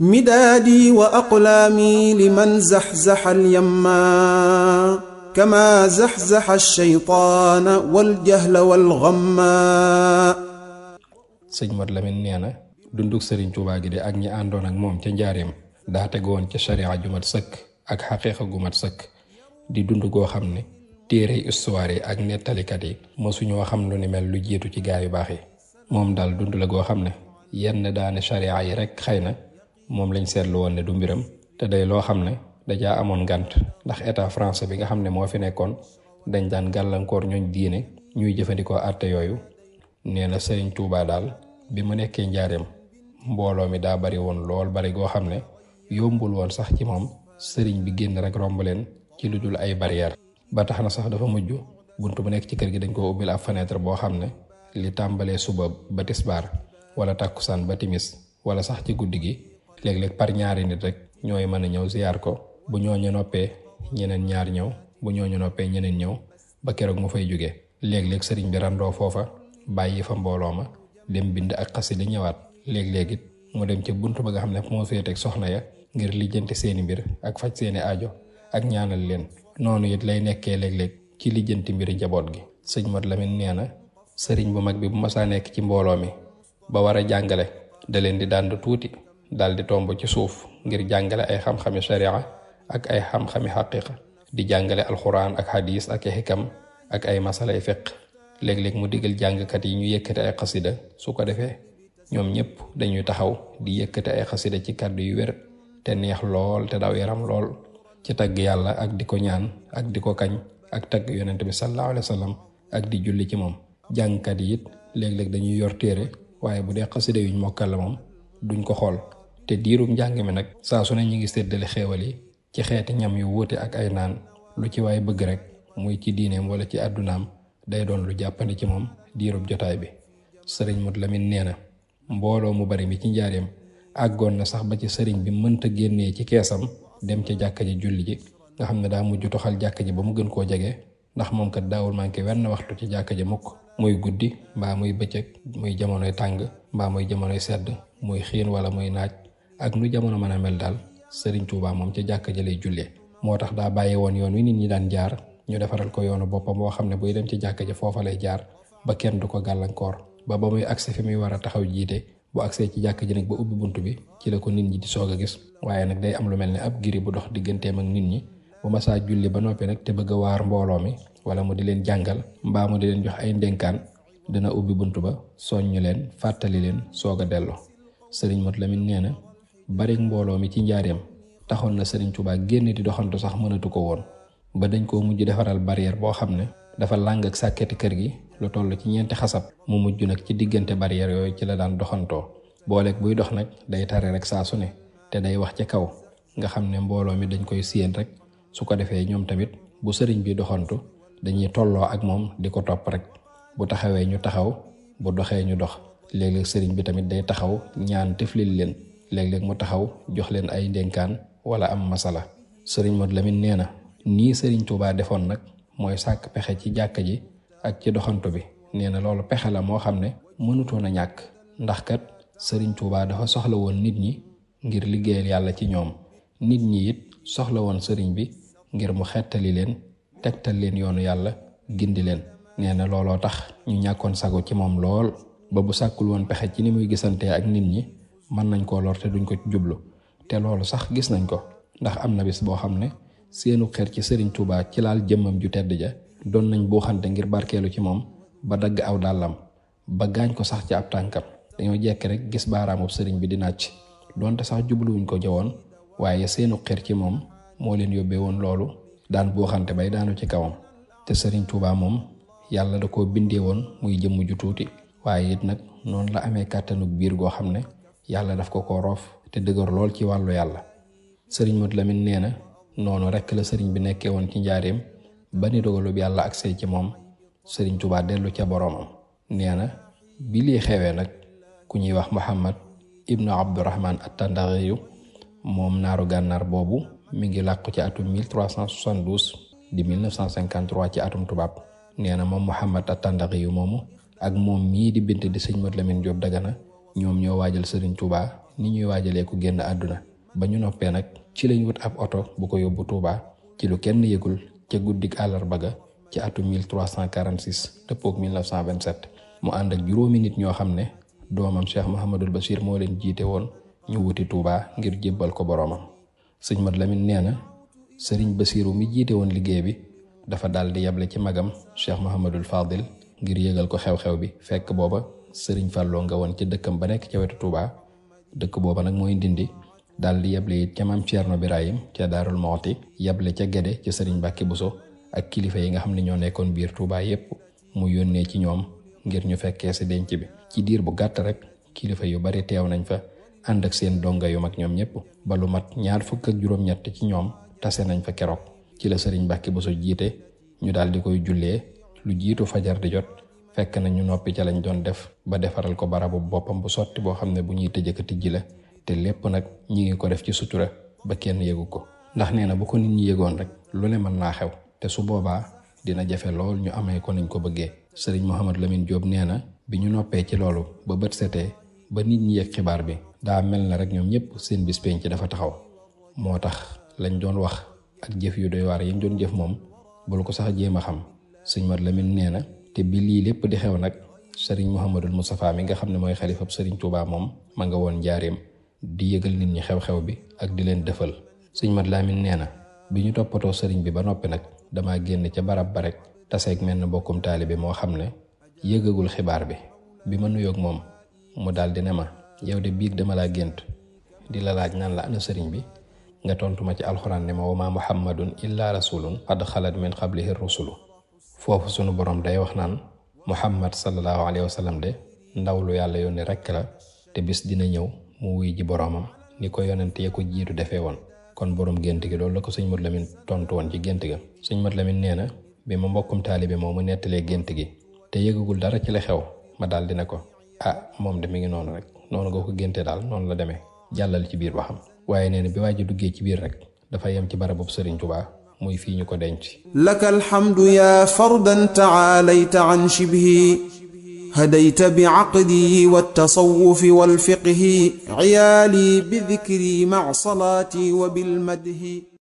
مدادي وأقلامي لمن زحزح اليما كما زحزح الشيطان والجهل والغما. sëñ Mat Lamin nee na dunduk Sëriñ Tuubaa gi de ak ñi àndoon ak moom ca njaareem daa tegoon ca sharia ju mat sëkk ak xaqiiqa gu mat sëkk di dund goo xam ne téere histoire yi ak nettalikat yi mosuñoo xam lu ni mel lu jiitu ci gaa yu baax yi. moom daal dund la goo xam ne yenn daane sharia yi rek xëy na moom lañ seetlu woon ne du mbiram te day loo xam ne dajaa amoon ngànt ndax état français bi nga xam ne moo fi nekkoon dañ daan gàllankoor ñooñ diine ñuy jëfandikoo àtte yooyu. nee na Sëriñ Tuubaa daal bi mu nekkee njaareem mbooloo mi daa bari woon lool bari goo xam ne yombul woon sax ci moom sëriñ bi génn rek romb leen ci lu dul ay barrière ba tax na sax dafa mujj bunt bu nekk ci kër gi dañ ko ubbil ab fenêtre boo xam ne li tàmbalee suba ba tisbaar wala takkusaan ba timis wala sax ci guddi gi léeg-léeg par ñaari nit rek ñooy mën a ñëw ziyaar ko bu ñooñu noppee ñeneen ñaar ñëw bu ñooñu noppee ñeneen ñëw ba keroog mu fay jóge léeg-léeg sëriñ bi randoo foofa bàyyi fa mbooloo ma dem bind ak xasida ñëwaat léeg-léeg it mu dem ca bunt ba nga xam ne moo féeteeg soxna ya ngir lijjanti seeni mbir ak faj seeni aajo ak ñaanal leen. noonu it lay nekkee léeg-léeg ci lijjanti mbiri njaboot gi. sëñ Mat Lamin nee na sëriñ bu mag bi bu masaa nekk ci mbooloo mi ba war a jàngale da leen di dànd tuuti dal di tomb ci suuf ngir jàngale ay xam-xami sharia ak ay xam-xami xaqiqa di jàngale alxuraan ak hadis ak ay xikam ak ay masalay fiq. léeg-léeg mu digal jàngkat yi ñu yëkkati ay xasida su ko defee ñoom ñëpp dañuy taxaw di yëkkati ay xasida ci kàddu yu wér te neex lool te daw yaram lool ci tagg yàlla ak di ko ñaan ak di ko kañ ak tagg yonent bi sallallahu alayhi wa sallam ak di julli ci moom. jàngkat yi it léeg-léeg dañuy yor téere waaye bu dee xasida yuñ mokkal la moom duñ ko xool te diirum njàng mi nag saa su ne ñu ngi séddale xéewal yi ci xeeti ñam yu wuute ak ay naan lu ci waay bëgg rek muy ci diineem wala ci àddunaam day doon lu jàppandi ci moom diirub jotaay bi. sëriñ Mat Lamin nee na mbooloo mu bari mi ci njaareem àggoon na sax ba ci sëriñ bi mënta génnee ci keesam dem ca jàkka ji julli ji nga xam ne daa mujj toxal jàkka ji ba mu gën koo jege ndax moom kat daawul manqué wenn waxtu ci jàkka ji mukk muy guddi mbaa muy bëccëg muy jamonoy tàng mbaa muy jamonoy sedd muy xiin wala muy naaj ak nu jamono mën a mel daal sëriñ Tuubaa moom ca jàkka ji lay jullee. moo tax daa bàyyi woon yoon wi nit ñi daan jaar ñu defaral ko yoonu boppam boo xam ne buy dem ci jàkka ji foofa lay jaar ba kenn du ko gàllankoor ba muy agsi fi muy war a taxaw jiite bu agsee ci jàkka ji nag ba ubbi bunt bi ci la ko nit ñi di soog a gis. waaye nag day am lu mel ne ab giri bu dox digganteem ak nit ñi bu masaa julli ba noppi nag te bëgg a waar mbooloo mi wala mu di leen jàngal mbaa mu di leen jox ay ndénkaan dina ubbi bunt ba soññu leen fàttali leen soog a dellu. sëriñ Mat Lamin nee na bari mbooloo mi ci njaareem taxoon na sëriñ Tuubaa génn di doxantu sax mënatu ko woon ba dañ koo mujj defaral barrière boo xam ne dafa làng ak sàkketi kër gi lu toll ci 4 xasab mu mujj nag ci diggante barrière yooyu ci la daan doxantoo booleeg buy dox nag day tare rek saa su ne te day wax ci kaw nga xam ne mbooloo mi dañ koy séen rek su ko defee ñoom tamit bu sëriñ bi doxantu dañuy tolloo ak moom di ko topp rek bu taxawee ñu taxaw bu doxee ñu dox. léeg-léeg sëriñ bi tamit day taxaw ñaan tiflil leen léeg-léeg mu taxaw jox leen ay ndénkaan wala am masala. sëriñ Mat Lamin nee na nii sëriñ Tuubaa defoon nag mooy sàkk pexe ci jàkka ji ak ci doxantu bi. nee na loolu pexe la moo xam ne mënutoon a ñàkk ndax kat sëriñ Tuubaa dafa soxla woon nit ñi ngir liggéeyal yàlla ci ñoom nit ñi it soxla woon sëriñ bi ngir mu xettali leen tegtal leen yoonu yàlla gindi leen. nee na looloo tax ñu ñàkkoon sago ci moom lool ba bu sàkkul woon pexe ci ni muy gisantee ak nit ñi mën nañ koo lor te duñ ko jublu te loolu sax gis nañ ko ndax am na bis boo xam ne seenu xer ci sëriñ Tuubaa ci laal jëmmam ju tedd ja doon nañ buuxante ngir barkeelu ci moom ba dagg aw dàllam ba gaañ ko sax ci ab tànkam dañoo jekk rek gis baaraamub sëriñ bi di nàcc donte sax jubluwuñ ko jawoon waaye seenu xer ci moom moo leen yóbbee woon loolu daan buuxante bay daanu ci kawam. te sëriñ Tuubaa moom yàlla da koo bindee woon muy jëmm ju tuuti waaye it nag noonu la amee kàttanug biir goo xam ne yàlla daf ko roof te dëgër lool ci wàllu yàlla. sëriñ Mat Lamin nee na noonu rekk la sëriñ bi nekkee woon ci njaareem ba ni dogalub yàlla ak say ci moom sëriñ Tuubaa dellu ca boroomam. nee na bi lii xewee nag ku ñuy wax Muhammad ibnu Abdurahman at-Tandaxiyu moom naaru gànnaar boobu mi ngi làqu ci atum 1372 di 1953 ci atum tubaab. nee na moom Muhammad at-Tandaxiyu moomu ak moom mii di bint di sëñ Mat Lamin Jóob Dagana ñoom ñoo waajal sëriñ Tuubaa ni ñuy waajalee ku génn àdduna. ba ñu noppee nag ci lañ wut ab oto bu ko yóbbu Touba ci lu kenn yëgul ca guddik àllarba ga ci atum 1346 dëppook 1927 mu ànd ak juróomi nit ñoo xam ne doomam Cheikh Mouhamadul Bachir moo leen jiite woon ñu wuti Touba ngir jébbal ko boroomam. sëñ Mat Lamin nee na sëriñ Basiiru mi jiite woon liggéey bi dafa daal di yable ci magam Cheikh Mouhamadul Fadil ngir yëgal ko xew-xew bi fekk booba sëriñ Fàlloo nga woon ci dëkkam ba nekk ca wetu Touba. dëkk booba nag mooy Ndindi. daal di yable it ca maam Ceerno Birahim ca Daarul Mooti yable ca Gede ca sëriñ Mbàkke Buso ak kilifa yi nga xam ne ñoo nekkoon biir Touba yépp mu yónnee ci ñoom ngir ñu fekkee si denc bi. ci diir bu gàtt rek kilifa yu bari teew nañ fa ànd ak seen donga yu mag ñoom ñépp ba lu mat 23 ci ñoom tase nañ fa keroog. ci la sëriñ Mbàkke Buso jiite ñu daal di koy jullee lu jiitu fajar di jot fekk na ñu noppi ca lañ doon def ba defaral ko barabu boppam bu sotti boo xam ne bu ñuy tëjëka tijji la te lépp nag ñi ngi ko def ci sutura ba kenn yëgu ko. ndax nee na bu ko nit ñi yëgoon rek lu ne mën naa xew te su boobaa dina jafe lool ñu amee ko niñ ko bëggee. sëriñ Mouhamadou Lamine Diop nee na bi ñu noppee ci loolu ba bët setee ba nit ñi yëg xibaar bi daa mel na rek ñoom ñëpp seen bis penc dafa taxaw. moo tax lañ doon wax ak jëf yu doy waar yi ñu doon jëf moom bul ko sax jéem a xam. sëñ Mat Lamin nee na te bi lii lépp di xew nag sëriñ Mouhamadul Moustapha mi nga xam ne mooy xalifab sëriñ Touba moom ma nga woon njaareem di yëgal nit ñi xew-xew bi ak di leen defal. sëñ Mat Lamin nee na bi ñu toppatoo sëriñ bi ba noppi nag dama génn ca barab ba rek taseeg mel na mbokkum taalibe moo xam ne yëgagul xibaar bi ma nuyoog moom mu daal di ne ma yow de biig dama laa gént di la laaj naan la ana sëriñ bi nga tontu ma ci alxuraan ne ma wa maa muhammadun illa rasulun qad xalat min qablihi rusulu. foofu sunu borom day wax naan muhammad sallallahu alayhi wa sallam de ndaw lu yàlla yónni rekk la te bis dina ñëw mu wuy ji boroomam ni ko yonent ya ko jiitu defee woon. kon borom gént gi loolu la ko sëñ Mat Lamin tontu woon ci gént ga. sëñ Mat Lamin nee na bi ma mbokkum taalibe moo mu nettalee gént gi te yëgagul dara ci la xew ma daal dina ko moom de mi ngi noonu rek noonu nga ko génte daal noonu la demee jàllal ci biir waxam. waaye nee na bi waa ji duggee ci biir rek dafa yem ci barabub sëriñ Tuubaa muy fii ñu ko denc. laka alhamdu ya fardan taalayta an shibhi hadayta bi aqdi waltasawufi walfiqhi ciyaali bidikri mac salaati wa bilmadhi